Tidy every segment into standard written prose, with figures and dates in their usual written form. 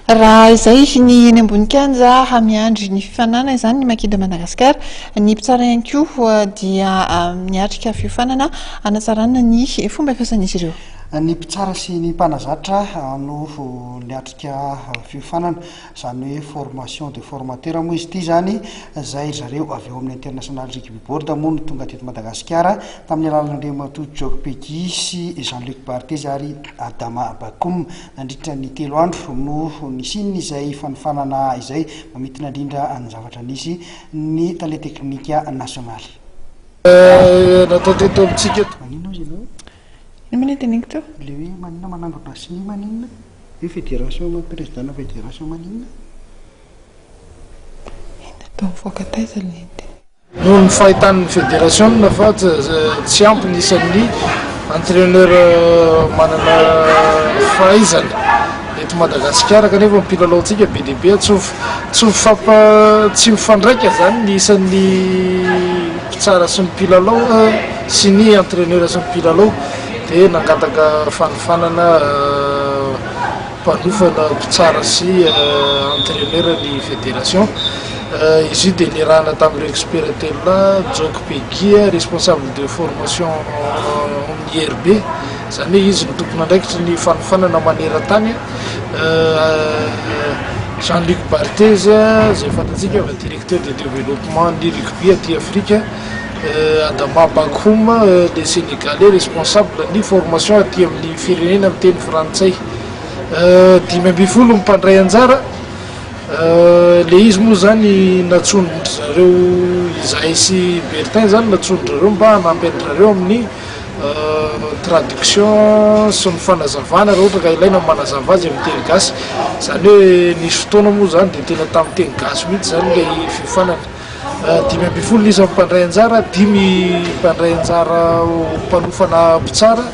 Raha izay ny eny ambony kianja miandry ny fifaninanana izany ny Maki de Madagascar. Ny mpitsara ihany koa dia miatrika fiofanana hanatsarana ny fomba fiasan'izy ireo. Ny mpitsara sy ny mpanazatra no niatrika fiofanana, izany hoe formation de formateur moa izy ity izany, izay ry zareo avy ao amin'ny International Rugby Board moa no tonga teto Madagasikara tamin'ny alalan'Andriamatoa Jock Peggy sy Jean Luc Barthez ary Adama Bakoum. Nandritra ny telo andro no nisian'izay fanofanana izay, mamintina indrindra ny zavatra nisy ny tale teknika nasionaly. Natao teto amintsika eto. Maninona ozy ianao? Inona moa ny teneniko teo? Le hoe maninona manangona sonia maninona? Hoe fédération ma président-na fédération maninona? Inona teo mivoaka taiza le teny? Noho ny fahitan'ny federasiona fa tsy ampy ny isan'ny entraîneur manana fahaizana eto Madagasikara kanefa ny mpilalaontsika be dia be tsy tsy mifampa tsy mifandraika izany ny isan'ny mpitsara sy ny mpilalao sy ny entraîneur sy ny mpilalao dia nangataka fanofanana Mpanofana mpitsara sy entraîneur ny fédération. Izy io dia niarahana tamin'ireo experts telo lahy, Jok Peggy, responsable de formation ao amin'ny IRB, izany hoe izy no tompon'andraikitry ny fanofanana maneran-tany, Jean Luc Barthez, izay fantatsika fa directeur de développement ny rugby aty Afrika, Adama Bakhoum, le Sénégalais responsable ny formation aty amin'ny firenena miteny frantsay. 15 ny mpandray anjara. Le izy moa zany natsonin-dry zareo izahay sy Bertin zany natsonin-dry zareo mba hanampy an-dry zareo amin'ny traduction sy ny fanazavana raha ohatra ka ilaina ny manazava azy amin'ny teny gasy. Izany hoe nisy fotoana moa zany dia tena tamin'ny teny gasy mihitsy zany ilay fiofanana. 15 ny isan'ny mpandray anjara, dimy mpandray anjara ho mpanofana mpitsara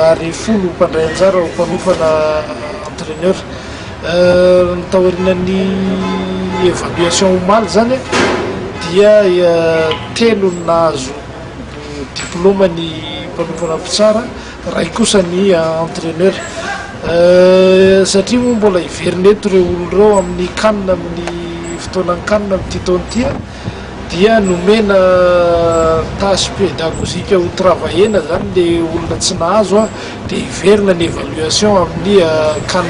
ary 10 mpandray anjara ho mpanofana entraîneur. Ny taorian'ny évaluation omaly izany dia telo ny nahazo diplôme ny mpanofana mpitsara, iray kosa ny entraîneur. Satria moa mbola hiverina eto ireo olona ireo amin'ny can amin'ny fotoanan'ny can amin'ity taona ity dia nomena tâche pédagogique ho travailler-na izany le olona tsy nahazo dia hiverina ny évaluation amin'ny can.